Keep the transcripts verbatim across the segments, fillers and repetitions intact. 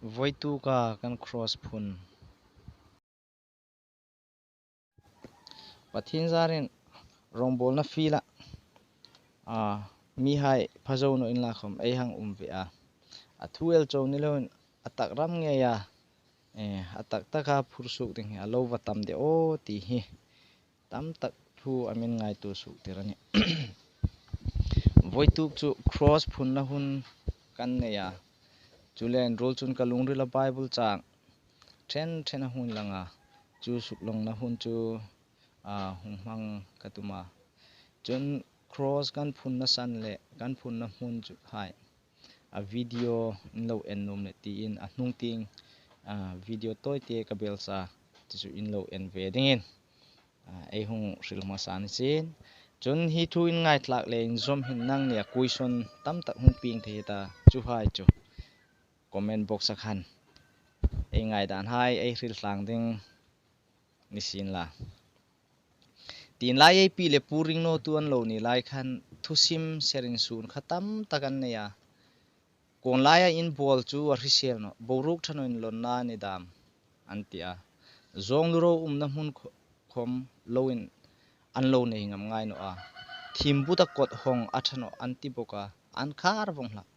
Voituka kan cross phun. Pathien zarin rongbawlna field-a, a, mihai pha zo naw inla khawm ei hang um ve a. A thu el chau ni loin a tak ram ngeia, eh, a tak taka phur suok ding hi a lo va tam de aw ti hi tam tak thu a min ngaituo suok tir a nih. Voituk chu cross phunna hun kan nei a. Chuleiin ruol chun ka lungrila Bible chang ṭhen ṭhen a hung lang a. Chu suklongna hun chu, a, hung hmang ka tum a. Chun cross kan phunna san le kan phunna hmun chu hai a video in lo en nuom le tiin a hnung tieng, a, video tawite ka bel sa chu in lo en ve dingin, a, ei hung hril hmasa ni sien. Chun hi thu in ngaithlak le inzawm hin nangnia question tam tak hung pieng thei ta, chu hai chu comment box-a khan ei ngaidan hai ei hril tlang ding ni sien la. Tienlai ei pi le pu Ringnawtu an lo ni lai khan thusim ser insuon kha tam tak an nei a. Kuon laia in bawl chu a hrisel naw, boruok ṭha naw inlawnna ni dam an ti a. Zawng lu ro umna hmun kha-, khawm loin an lo nei ngam ngai naw a. Thim buta kot hawng a ṭha naw an ti bawk a, an khar vawng hlak.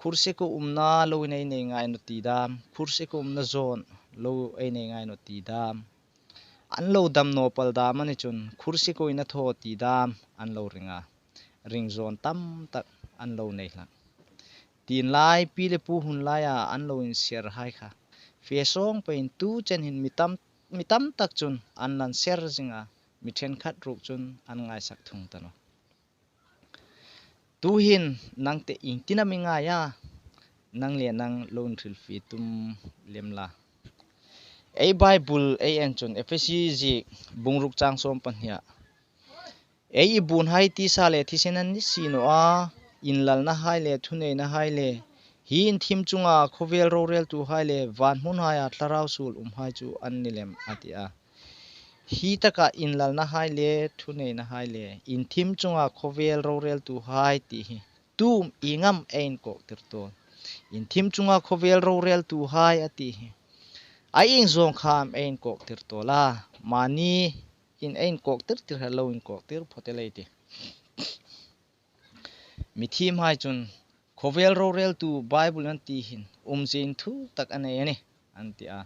Khurse ko umna loin ei nei ngai naw ti dam, khurse ko umna zawn lo ei nei ngai naw ti dam. An lo dam naw pal dam a ni chun, khurse ko in a thaw ti dam an lo ring a. Ring zawn tam tak an lo nei hlak. Tienlai pi le pu hun laia an lo inser hai kha fe sawng peiin tu chen hin mi tam, mi tam tak chun an lan ser zing a, mi ṭhenkhat ruok chun an ngaisak thung ta naw. Tuhin nangte iengtin am i ngai a, nang le nang lo inhrilfie tum lem la. Ei Bible ei en chun Ephesi ziek bung ruk chang sawm pahnia, ei i buonhai tisa le thisen an ni si naw a, inlalnahai le thuneinahai le, hi inthim chunga khawvel roreltuhai le van hmunhaia thlarau suol umhai chu an ni lem a ti a. Hi taka inlalnahai le thuneinahai le inthim chunga khawvel roreltuhai ti hi tu am ieng am ei inkawktir tawl? Inthim chunga khawvel roreltuhai a ti hi a ieng zawng kha am ei inkawktir tawl a? Mani in ei inkawktir tir kha lo inkawktir phawt el ei tih. Mithiemhai chun khawvel roreltu Bible an ti hin umzie inthuk tak a nei a nih an ti a.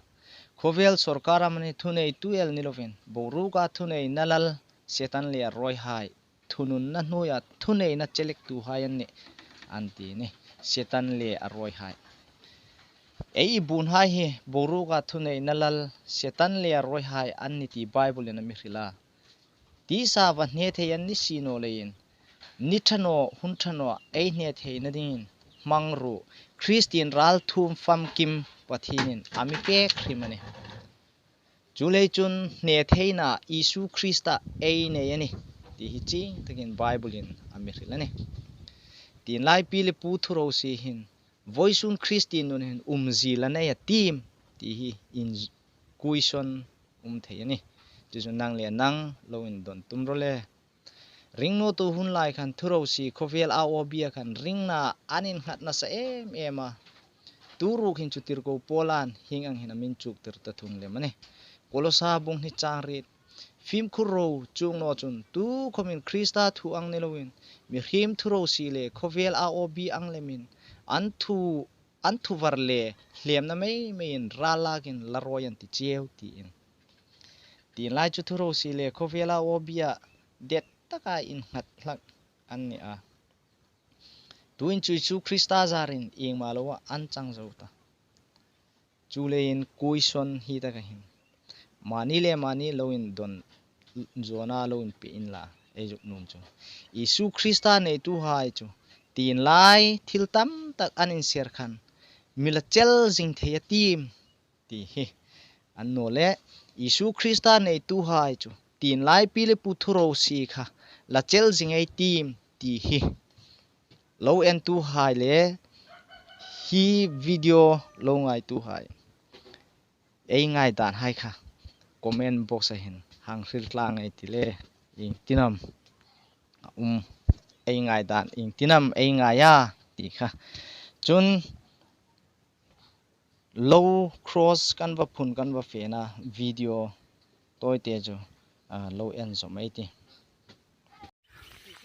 Khawvel sawrkar amani thuneitu el ni lovin, boruoka thuneina lal Setan le a rawihai, thununna hnuoia thuneina chelektuhai an nih an ti a nih. Setan le a rawihai. Ei i buonhai hi boruoka thuneina lal Setan le a rawihai an ni ti Bible-in a mi hril a. Tisa va hne thei an ni si naw leiin, ni ṭha naw, hun ṭha naw ei hne theina dingin hmangruo Kristien ralthuom famkim Pathienin a mi pek hrim a nih. Chuleiin chun hne theina Isu Krista ei nei a nih ti hi chieng takin Bible-in a mi hril a nih. Tienlai pi le pu thurosie hin vawisun Kristien nun hin umzie la nei a tiem ti hi in question um thei a nih. Chu chu nang le nang lo indon tum rawh le. Ringnawtu hun lai khan thurosie khawvel A O B-a khan ringna an innghat nasa em em a. Tu ruok hin chu tirko Paulan hieng ang hin a mi inchuktir ta thung lem a nih. Kolosa bung hni chang riet. Fimkhur ro, chuong naw chun tukhawmin Krista thu ang ni loin mihriem thurosie le khawvel A O B ang lemin an thu, an thuvar le hlemna mei meiin ral lakin la rawi an ti cheu tiin. Tienlai chu thurosie le khawvel A O B-a det taka innghat hlak an ni a. Tuhin chu Isu Krista zarin iengma loa an chang zo ta. Chuleiin question hi taka hin mani le mani lo indon zawna lo inpe inla, ei zuk nuom chu Isu Krista neituhai chu tienlai thil tam tak an inser khan mi la chel zing thei a tiem ti hi. Annawleh Isu Krista neituhai chu tienlai pi le pu thurosie kha la chel zing ei tiem ti hi. Lo entuhai le hi video lo ngaituhai, ei ngaidanhai kha comment box-a hin hang hril tlang ei ti le, iengtin am um, ei ngaidan iengtin am ei ngai a ti kha. Chun Lo cross kan va phun kan va fena video tawite chu, a, lo en zawm ei tih.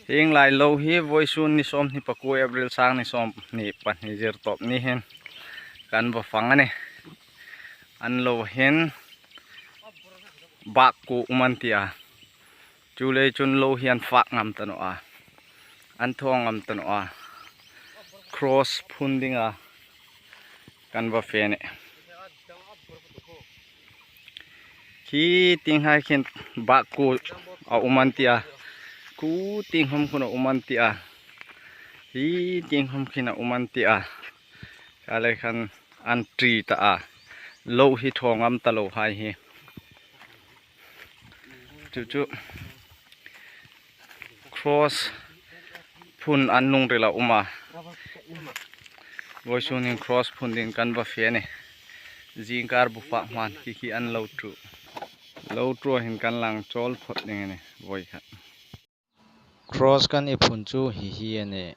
Hieng lai lo hi vawisun ni sawmhni pakuo April sang ni sawmhni pahni Zirtawp ni hin kan va fang a nih. An lo hin bak kuo um an ti a. Chuleiin chun lo hi an fak ngam ta naw a. An thaw ngam ta naw a. Cross phun dinga kan va fe a nih. Khi tienghai khin bak kuo a um an ti a. Khu tieng khawm khun a um an ti a. Hi tieng khawm khin a um an ti a. Kha lai khan an ṭi ta a. Lo hi thaw ngam ta lo hai hi. Chu chu cross phun an lungrila um a. Vawisun hin cross phun ding kan va fe a nih. Zingkar bu fak hman khi khi an lo ṭhu. Lo ṭhu hin kan lang chawl phawt ding a nih, voi khat. Cross kan i phun chu hi hi a nih.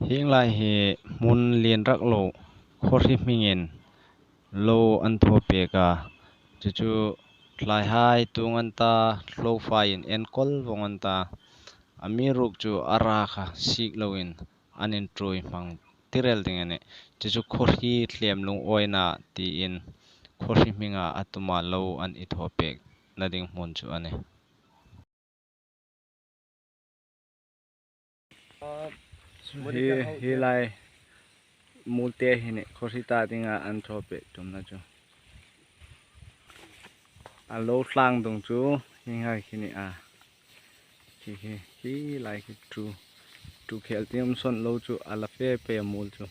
Hieng lai hi hmun lien rak lo khawhri hmingin lo an thaw pek a. Chu chu tlaihai tung an ta, hlo faiin enkawl vawng an ta. Amiruokchu a ra kha sik loin an inṭhuoi hmang tirel ding a nih. Chu chu khawhri tlem lung awina tiin khawhri hminga a tuma lo an i thaw pekna ding hmun chu a nih. Hi, hi lai muolte hi nih, khawhri ta dinga an thaw pek tumna chu. A lo tlang dung chu hieng hai hi nih a. Hi, hi, hi lai hi ṭhu, ṭhu khel tieng um sawn lo chu a la fe pei a muol chu.